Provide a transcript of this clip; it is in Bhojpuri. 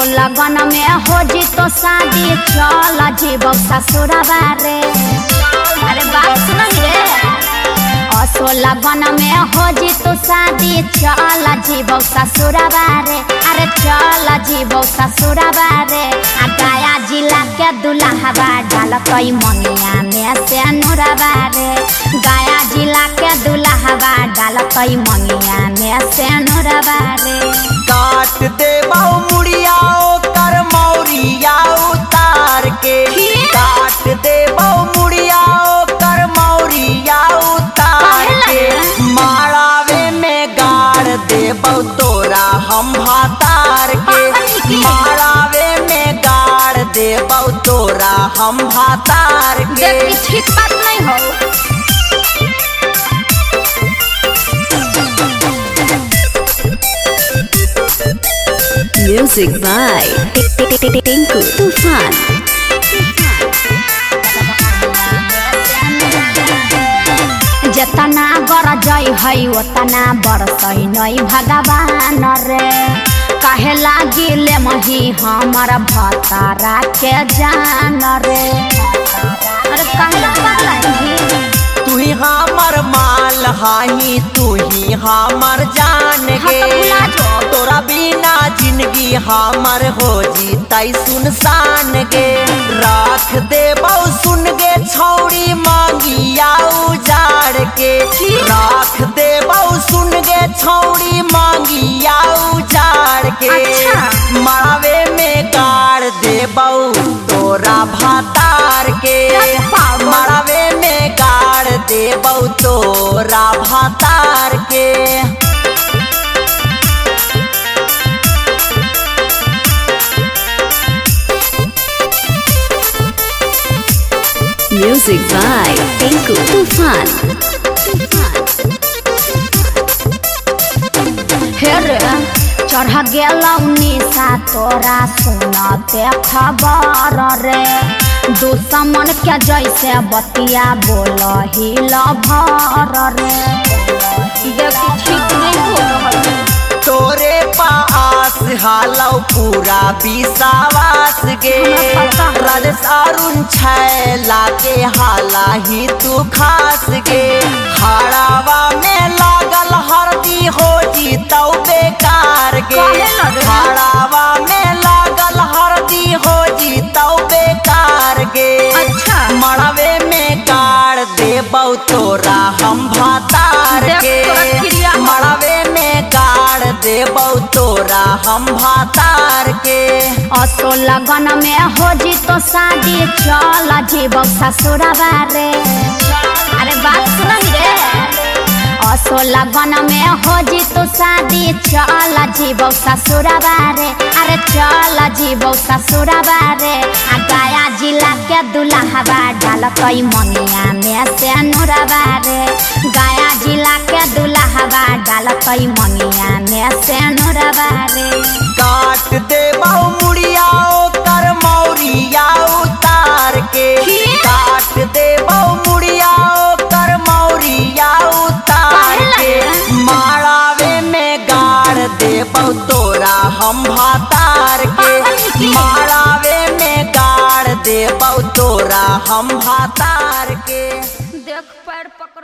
लगन में हो जितो शादी चल जीवो ससुरवा रे। अरे बात सुन रे, असो लगन में हो जितो शादी चल जीवो ससुरवा रे। अरे चल जीवो ससुरवा रे। आ गया जिला के दुल्हवा डालतई मनिया में से नुरवा रे। गया जिला के दुल्हवा डालतई मनिया में से नुरवा रे। काट दे बहु मुड़ियाओ कर मौरिया उतार के। काट दे बहु मुड़ियाओ कर मौरिया उतार के। मारावे में गाड़ दे बहु तोरा हम भातार के। मारावे में गाड़ दे बहु तोरा हम भातार के। देख ठीक बात नहीं हो। Music by Tinku Tufan. जतना गरजई है ओतना बरसई नहीं भगवान रे। काहे लागी ले मही हमर भतारा के जान रे। अरे काहे लागी तू ही हमर माल हाही तू ही हमर जान गे। तोरा बिना जिंदगी हमर हो जीतई सुनसान गे। राख दे बहु सुन गे छौड़ी मांगिया उजाड़ के। राख दे बहु सुन गे छौड़ी मांगिया उजाड़ के। मावे में गाड़ दे बहु तोरा भातार के। मारावे में गाड़ दे बहु तोरा भातार के। Music by Tinku Tufan. हे रे चढ़ गेलौ निशा तोरा सुनते खबर रे। दुश्मन के जैसे बतिया बोल ही लभर रे। देख ठीक नहीं हो रहल। तोरे पास हालौ पूरा विश्वास गे। राजेश अरुण छैला के हाला ही तू खास गे। हरावा में लागल हरदी हो जीतौ बेकार गे। हरावा में लागल हरदी हो जीतौ बेकार गे। मड़वे में गाड़ दे बहु तोरा हम भातार के। मड़वे में गाड़ दे बहु तोरा हम भातार के। असो लगन में हो जितो शादी चल जीवो ससुरवा रे। अरे बात सुन रे, असो लगन में हो जितो शादी चल जीवो ससुरवा रे। अरे चल जीवो ससुरवा रे। आ गया जिला के दुल्हवा डालतई मनिया में से नुरवा रे। गया जिला के दुल्हवा डालतई मनिया में से नुरवा रे। काट दे बहु मुड़ियाओ कर मौरिया उतार के। काट दे बहु मुड़ियाओ कर मौरिया उतार के। मारावे में गाड़ दे बहु तोरा हम भातार के। मारावे में गाड़ दे बहु तोरा हम भातार के। देख पैर पकड़।